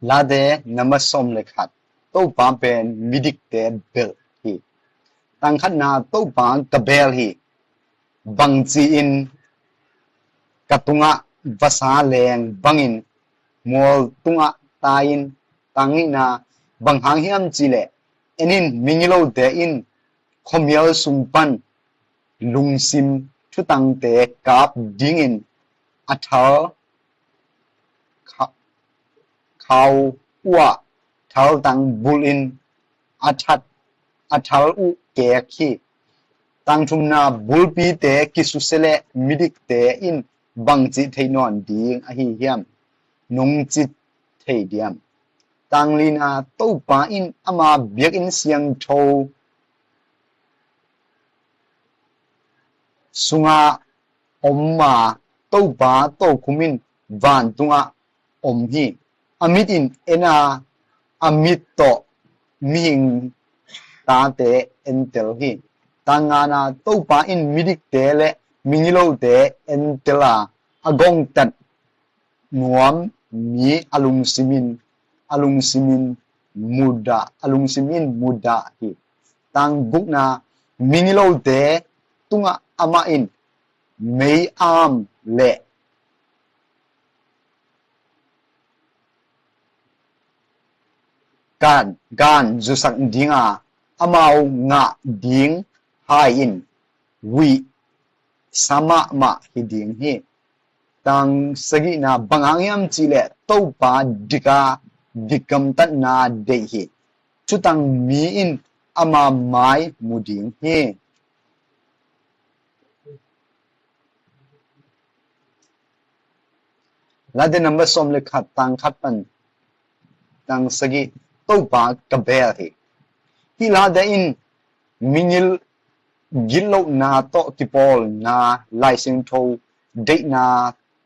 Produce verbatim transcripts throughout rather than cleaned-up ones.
Late nambat sawm le khat. Topa pen midikte belh hi. Tang khatna, Topa ka beel hi. Bangci-in ka tungah vasa leeng bangin mual tungah tai-in, tang nihna, bang hang hiam cihleh, en in, migilote in khuamial sung pan lungsim thutangte kap dingin a thal kha-, khau uh ah thaltang bulhin a that, a thal uh keek hi. Tang thumna, bulpite kisusia leh midikte in bangci thei nawn ding ahi hiam? Nong ci thei diam? Tang lina, Topa in ama biakinn siangtho sungah om a, Topa tokhom in vantungah om hi. A mit in en a, a mit tawh mihing tate entel hi. Tang ngana, Topa in midikte le migilote entel a, a gongtat nuam mi a lungsim in, a lungsim in mudah, a lungsim in mudah hi. Tang gukna, migilote tungah amah in mei-am le gan, gan zusak ding a, amau ngah ding hai in huih sa mahmah hi ding hi. Tang sagihna, bang hang hiam cihleh Topa dik a, dik gamtatna deih hi. Thutang mi in ama mai mu ding hi. Late nambat sawm le khat, tang khat pan tang sagih. Topa ka beel hi. Hih late in migil gitlohna tawh kipawlna, Lai Siangtho deihna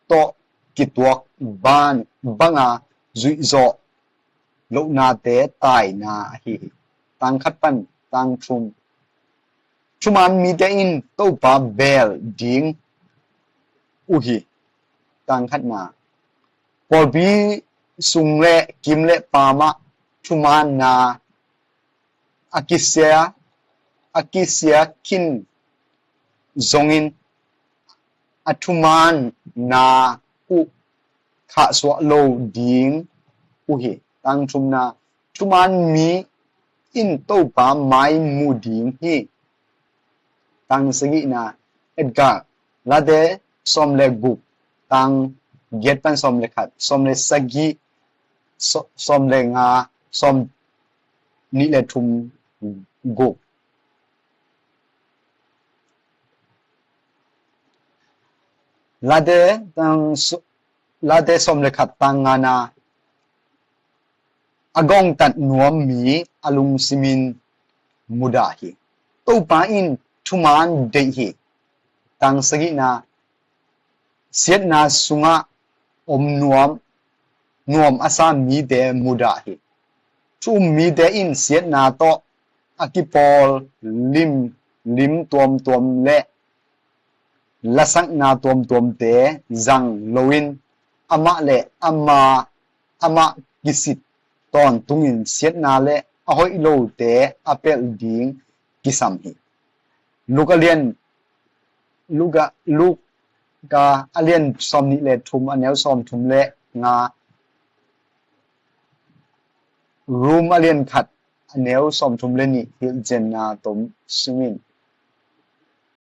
tawh kituak ban, banga zuihzawh lohnate taina ahi hi. Tang khat pan tang thum. Thuman mite in Topa beel ding uh hi. Tang khatna, pawlpi sung le kim le paam ah thumanna a kisia, a kisia khin zongin a thumanna uh khahsuah lo ding uh hi. Tang thumna, thuman mi in Topa mai mu ding hi. Tang sagihna, Edgar, Late sawm le guk, tang giat pan sawm le khat, sawm le sagih, saw-, sawm le nga, sawm nih le thum, guk. Late tang s-, Late sawm le khat, tang ngana, a gongtat nuam mi a lungsimin mudah hi. Topa in thuman deih hi. Tang sagihna, siatna sungah om nuam, nuam a sa mite mudah hi. Thu um mite in siatna tawh a kipawl lim, lim tuamtuam le lasakna tuamtuamte zang loin amah le ama, amah kisit tawntungin siatna le a hoih lote a pelh ding kisam hi. Luka lian, Luka, Luka a lian sawm nih le thum, a neu sawm thum le nga, Rom a lian khat, a neu sawm thum le nih hilhcianna tom sungin